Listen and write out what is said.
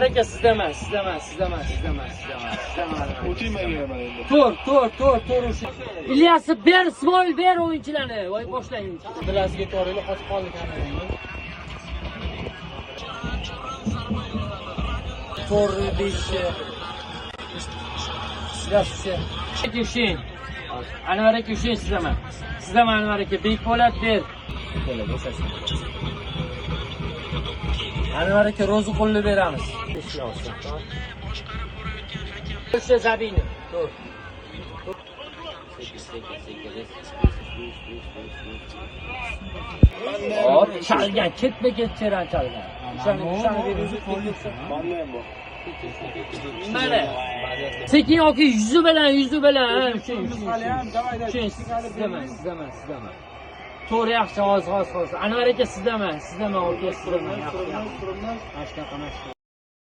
Aka, sizda emas, sizda emas, sizda emas, sizda emas, sizda emas, sizda emas. O'ting menga mana endi. To'rt, to'rt, to'rt, to'rt uch. Ilyasov ber, Ismoil ber o'yinchilarni. Voy, boshlang. Bilasiga to'g'ri qochib qoldi kameraga. To'rt, besh. Ilyas uch. Aka, ushlang. Anvar aka, ushlang, sizda emas. Sizda emas, Anvar aka, Bekpo'lat ber. Anvar aka, Ro'ziqulni beramiz. O'sha Zabini. To'rt. Sekin, sekin, sekin. Hop, chalgan, ketma-ket cheran chalgan. O'shani, o'shani berib Manda ham bor. Mana. Sekin yoki yuzi bilan, yuzi bilan. Ha, ushlang, ushlang, ushlang. Sizda emas, sizda emas, sizda emas. To'g'ri, yaxshi, hozir, hozir, hozir. Anvar aka, sizda emas, sizda emas, aka, sizda emas. Yaxshi, yaxshi. Mana shunaqa, mana shunaqa.